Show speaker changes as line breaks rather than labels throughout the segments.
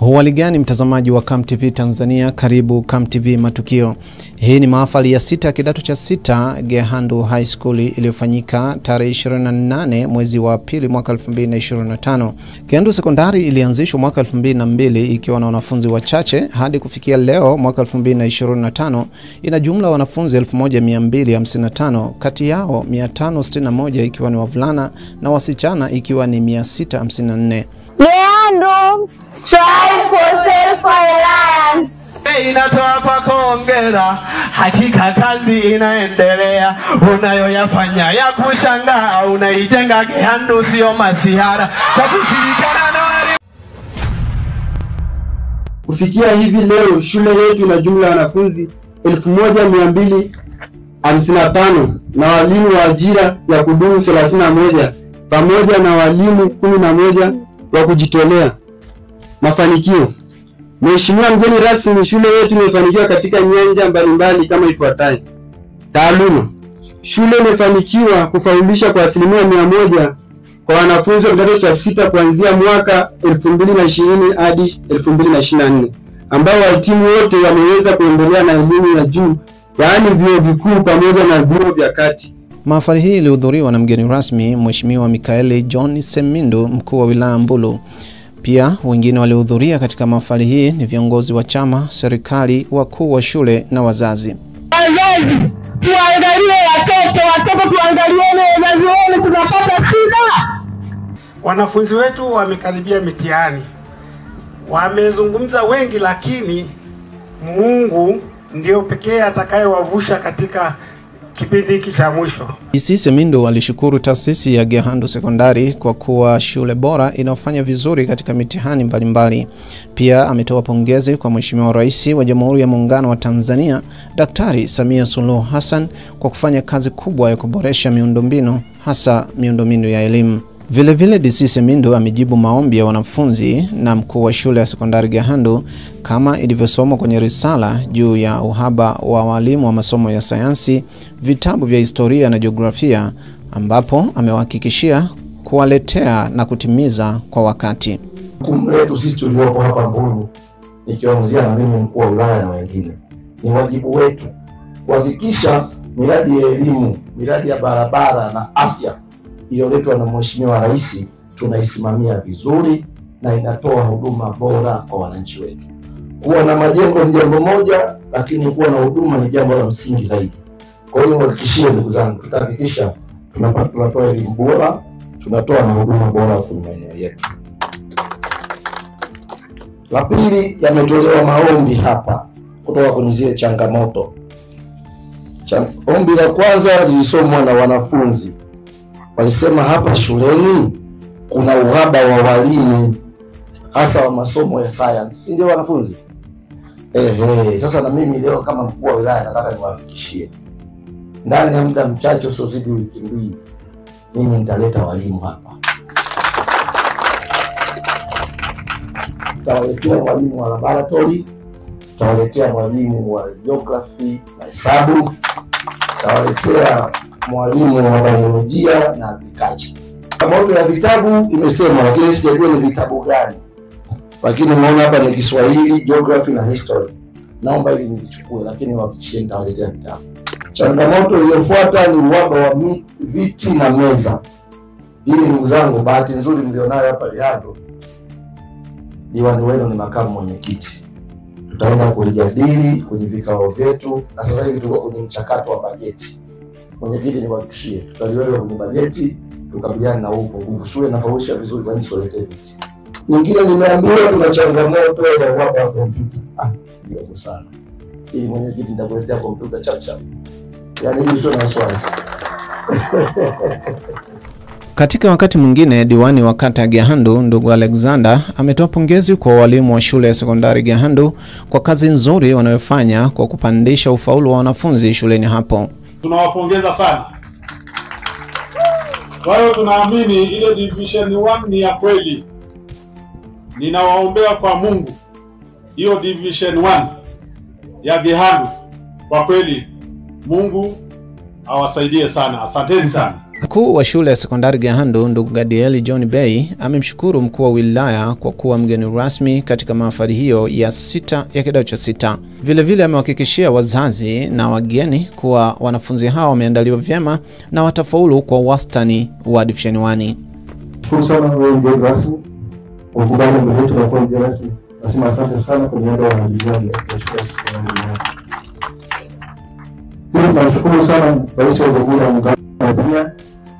Huhali gani mtazamaji wa Come TV Tanzania, karibu Come TV Matukio. Hii ni mahafali ya sita kidato cha sita Gehandu High School iliyofanyika tarehe 28 mwezi wa pili mwaka 2025. Gehandu Sekondari ilianzishwa mwaka 2002 ikiwa na wanafunzi wachache hadi kufikia leo mwaka 2025 ina jumla wanafunzi 1255, kati yao 561 ikiwa ni wavulana na wasichana ikiwa ni 654.
Gehandu, strive for self-reliance.
Inatoa kwa kongera, hakika kazi inaendelea, unayoyafanya ya kushangaa, unaijenga Gehandu sio masihara, kwa kushirikiana na wale.
Kufikia hivi leo shule yetu ina jumla ya wanafunzi 1255 na walimu wa ajira ya kudumu 31 pamoja na walimu 11 wa kujitolea. Mafanikio. Mheshimiwa mgeni rasmi, shule yetu imefanikiwa katika nyanja mbalimbali kama ifuatayo. Taaluma. Shule imefanikiwa kufaulisha kwa 100% kwa wanafunzi wa kidato cha sita kuanzia mwaka 2020 hadi 2024, ambao wahitimu wote wameweza kuendelea na elimu ya juu, yaani vyuo vikuu pamoja na vyuo vya kati.
Mahafali hii ilihudhuriwa na mgeni rasmi Mheshimiwa Mikaeli John Semindu, mkuu wa wilaya Mbulu. Pia wengine walihudhuria katika mahafali hii ni viongozi wa chama, serikali, wakuu wa shule na wazazi.
Wazazi, tuangalie watoto, watoto tuangalieni wazazi wenu, tunapata shida.
Wanafunzi wetu wamekaribia mitihani. Wamezungumza wengi, lakini Mungu ndio pekee atakayewavusha katika kipindi hiki cha mwisho.
DC Semindo alishukuru taasisi ya Gehandu Sekondari kwa kuwa shule bora inayofanya vizuri katika mitihani mbalimbali. Pia ametoa pongezi kwa Mheshimiwa Rais wa Jamhuri ya Muungano wa Tanzania, Daktari Samia Suluhu Hassan kwa kufanya kazi kubwa ya kuboresha miundombinu, hasa miundombinu ya elimu. Vile vile DC Semindo amejibu maombi ya wanafunzi na mkuu wa shule ya sekondari Gehandu kama ilivyosomwa kwenye risala juu ya uhaba wa walimu wa masomo ya sayansi, vitabu vya historia na jiografia, ambapo amewahakikishia kuwaletea na kutimiza kwa wakati.
Jukumu letu sisi tuliopo hapa Mbulu, nikianzia na mimi mkuu wa wilaya na wengine, ni wajibu wetu kuhakikisha miradi ya elimu, miradi ya barabara na afya iliyoletwa na Mheshimiwa Rais tunaisimamia vizuri na inatoa huduma bora kwa wananchi wetu. Kuwa na majengo ni jambo moja, lakini kuwa na huduma ni jambo la msingi zaidi. Kwa hiyo niwahakikishie ndugu zangu, tutahakikisha tunatoa elimu bora, tunatoa na huduma bora kwenye maeneo yetu. La pili, yametolewa maombi hapa kutoka kwenye zile changamoto. Ombi la kwanza lilisomwa na wanafunzi. Walisema hapa shuleni kuna uhaba wa walimu hasa wa masomo ya science, si ndio wanafunzi? Sasa na mimi leo kama mkuu wa wilaya nataka niwahakikishie ndani ya muda mchache usiozidi wiki mbili mimi nitaleta walimu hapa. Nitawaletea mwalimu wa laboratory, nitawaletea mwalimu wa geography na hesabu, nitawaletea mwalimu wa biolojia na agriculture. Changamoto ya vitabu imesema, lakini sijajua ni vitabu gani. Lakini naona hapa ni Kiswahili, geography na history. Naomba ili nilichukue, lakini wahakikishie nitawaletea vitabu. Changamoto iliyofuata ni uhaba wa viti na meza. Ili ndugu zangu, bahati nzuri mlionayo hapa Gehandu, diwani wenu ni makamu mwenyekiti. Tutaenda kulijadili kwenye vikao vyetu, na sasa hivi tuko kwenye mchakato wa bajeti. Mwenyekiti, niwahakikishie tutaliweka kwenye bajeti, tukabiliane na huu upungufu. Shule inafaulisha vizuri, kwani siwalete viti. Nyingine nimeambiwa tuna changamoto ya uhaba wa kompyuta. Ndio sana. Ili mwenyekiti, nitakuletea kompyuta chap chap. Yaani hiyo sio na wasiwasi.
Katika wakati mwingine, diwani wa kata ya Gehandu ndugu Alexander ametoa pongezi kwa walimu wa shule ya sekondari Gehandu kwa kazi nzuri wanayofanya kwa kupandisha ufaulu wa wanafunzi shuleni hapo.
Tunawapongeza sana. Kwa hiyo tunaamini ile division 1 ni ya kweli. Ninawaombea kwa Mungu hiyo division 1 ya Gehandu, kwa kweli Mungu awasaidie sana. Asanteni sana.
Mkuu wa shule ya sekondari Gehandu ndugu Gadiel John Bey amemshukuru mkuu wa wilaya kwa kuwa mgeni rasmi katika mahafali hiyo ya 6 ya kidato cha 6. Vilevile amewahakikishia wazazi na wageni kuwa wanafunzi hao wameandaliwa vyema na watafaulu kwa wastani wa division 1.
Shukuru sana wewe mgeni rasmi kwa kukubali mbele yetu na kuwa mgeni rasmi. Nasema asante sana kwa niaba ya wanajiadi wa shule ya sekondari Gehandu. Pili, tunashukuru sana Rais wa Jamhuri ya Muungano wa Tanzania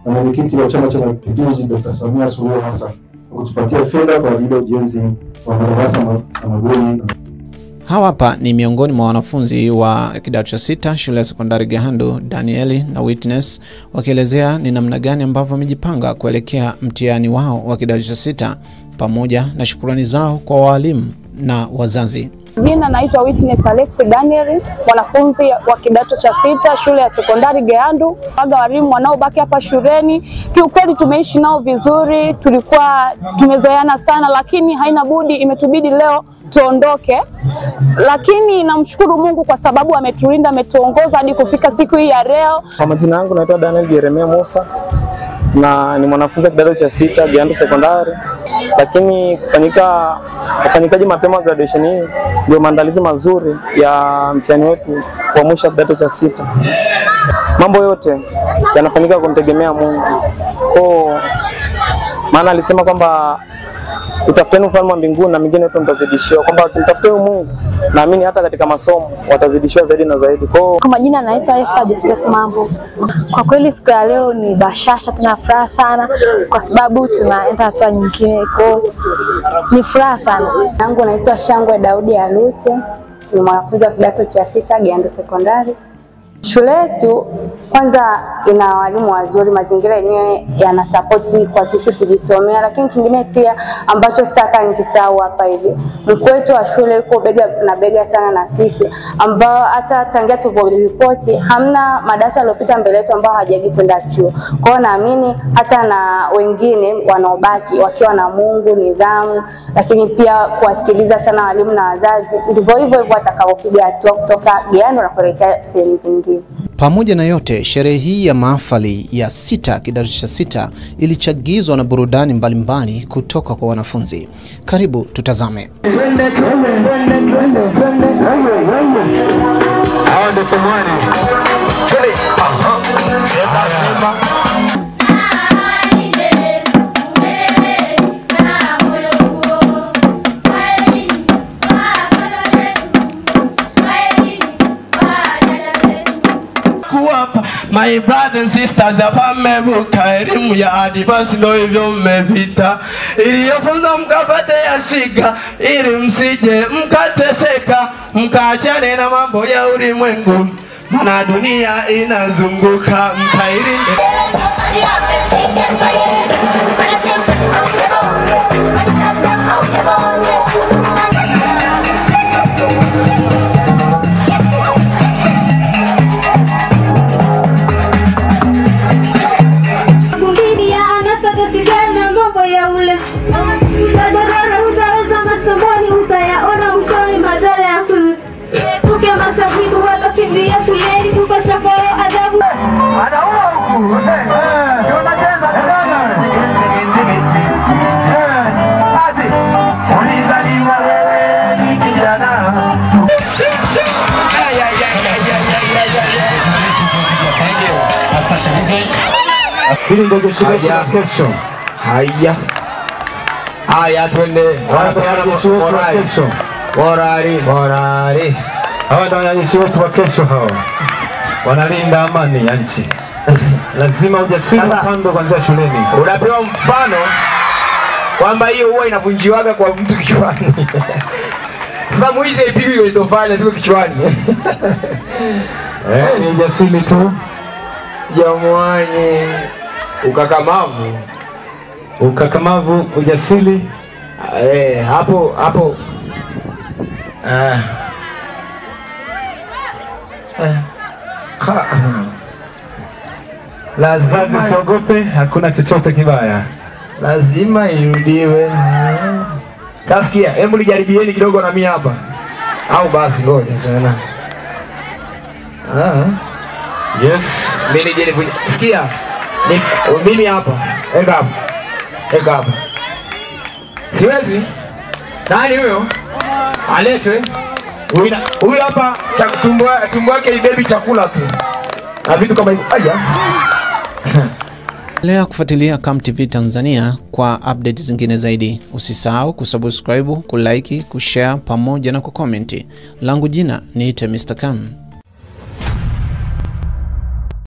na mwenyekiti wa Chama cha Mapinduzi Dr. Samia Suluhu Hassan kwa kutupatia fedha kwa ajili ya ujenzi wa madarasa na mabweni.
Hawa hapa ni miongoni mwa wanafunzi wa kidato cha 6 shule ya sekondari Gehandu, Danieli na Witness, wakielezea ni namna gani ambavyo wamejipanga kuelekea mtihani wao wa kidato cha 6 pamoja na shukrani zao kwa walimu na wazazi.
Jina naitwa Witness Alex Daniel, mwanafunzi wa kidato cha 6 shule ya sekondari Gehandu. Waga walimu wanaobaki hapa shuleni, kiukweli tumeishi nao vizuri, tulikuwa tumezoeana sana, lakini haina budi, imetubidi leo tuondoke. Lakini namshukuru Mungu kwa sababu ametulinda, ametuongoza hadi kufika siku hii ya leo.
Kwa majina yangu naitwa Daniel Jeremia Musa na ni mwanafunzi wa kidato cha 6 Gehandu Sekondari. Lakini kufanyikaji mapema graduation hii ndio maandalizi mazuri ya mtihani wetu wa mwisho kidato cha 6. Mambo yote yanafanyika kumtegemea Mungu. Kwa maana alisema kwamba utafuteni ufalme wa mbinguni na mingine yote mtazidishiwa, kwamba ukimtafuta Mungu naamini hata katika masomo watazidishiwa zaidi na zaidi.
Kwa majina naitwa Esther Joseph Mambo. Kwa kweli siku ya leo ni bashasha, tuna furaha sana kwa sababu tunaenda hatua nyingine, kwa ni furaha sana.
Yangu naitwa Shangwe Daudi Alute, ni mwanafunzi wa kidato cha 6 Gehandu Sekondari. Shule yetu kwanza ina walimu wazuri, mazingira yenyewe yanasapoti kwa sisi kujisomea, lakini kingine pia ambacho sitaka nikisahau hapa hivi, mkuu wetu wa shule yuko bega na bega sana na sisi, ambao hata tangia tuliporipoti hamna madarasa yaliyopita mbele yetu ambao hawajaji kwenda chuo. Kwa hiyo naamini hata na wengine wanaobaki wakiwa na Mungu, nidhamu, lakini pia kuwasikiliza sana walimu na wazazi, ndivyo hivyo hivyo watakapopiga hatua kutoka Gehandu na kuelekea sehemu nyingine.
Pamoja na yote, sherehe hii ya mahafali ya 6 kidato cha 6 ilichagizwa na burudani mbalimbali kutoka kwa wanafunzi. Karibu tutazame.
My brothers and sisters, hapa mmevuka elimu ya advance ndio hivyo mmevita, iliyofunza mkapate yashika, ili msije mkateseka, mkaachane na mambo ya ulimwengu, maana dunia inazunguka, mkailinde.
Hili ndio jeshi letu la kesho.
Haya. Haya twende.
Wanajeshi wetu wa kesho.
Morali, morali.
Hawa ndio wanajeshi wetu wa kesho hawa. Wanalinda amani ya nchi. Lazima ujasiri upandwe kuanzia shuleni.
Unapewa mfano kwamba hiyo huwa inavunjiwaga kwa mtu kichwani. Sasa mwizi haipigwi kwenye tofali, inapigwa kichwani.
Ni ujasiri tu.
Jamani, ukakamavu.
Ukakamavu, ujasiri.
Hapo hapo.
Lazima usiogope, hakuna chochote kibaya.
Lazima irudiwe. Sasa sikia, hebu nijaribieni kidogo na mimi hapa. Au basi ngoja sana.
Yes,
mimi nije nivunje. Sikia.
Mimi hapa. Eka hapa. Eka hapa. Siwezi. Nani huyo? Aletwe. Huyu hapa tumbo yake ibebi chakula tu. Na vitu kama hivyo. Aya.
Endelea kufuatilia Come TV Tanzania kwa update zingine zaidi. Usisahau kusubscribe, kulike, kushare pamoja na kucomment. Langu jina niite Mr. Come.